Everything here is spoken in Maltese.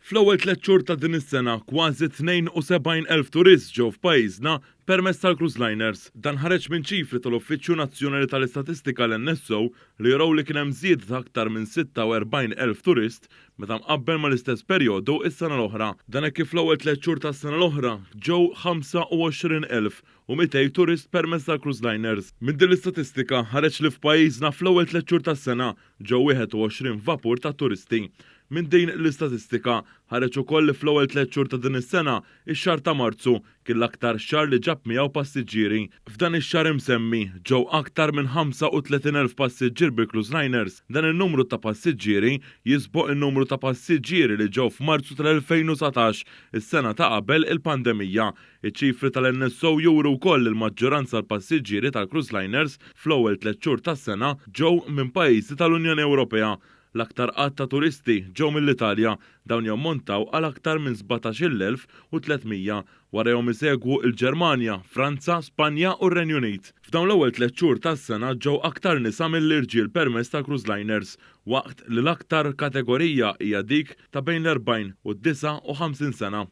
Fl-ewwel tlett xhur ta' din is-sena, kważi 72,000 turist ġew f'pajjiżna permezz tal-cruise liners. Dan ħareġ minn ċifri tal-Uffiċċju Nazzjonali tal-Istatistika l-NSO li juraw li kien hemm żieda ta' aktar minn 46,000 turist meta mqabbel mal-istess perjodu s-sena l-oħra. Dan hekk kif fl-ewwel tlett xhur tas-sena l-oħra ġew 25,200 turist permezz tal-cruise liners. Minn din l-istatistika ħareġ li f'pajjiżna fl-ewwel tlett xhur tas-sena ġew 21 vapur tat-turisti. Minn din l-istatistika ħareġ ukoll li fl-ewwel tlett xhur ta' din is-sena, ix-xahar ta' Marzu kien l-aktar xahar li ġab miegħu passiġġieri. F'dan ix-xahar imsemmi, ġew aktar minn 35,000 passiġġier bil-cruise liners. Dan in-numru ta' passiġġieri jisboq in-numru ta' passiġġieri li ġew f'Marzu tal-2019, is-sena ta' qabel il-pandemija. Iċ-ċifri tal-NSO juru wkoll li l-maġġoranza tal-passiġġieri tal-cruise liners fl-ewwel tlett xhur tas-sena ġew minn pajjiżi tal-Unjoni Ewropea. L-aktar għadd ta' turisti ġew mill-Italja, dawn jammontaw għal aktar minn 17,300. Warajhom isegwu l-Ġermanja, Franza, Spanja u r-Renju Unit. F'dawn l-ewwel tlett xhur tas-sena ġew aktar nisa milli rġiel permezz tal-cruise liners, waqt li l-aktar kategorija hija dik ta' bejn l-40 u d-59 sena.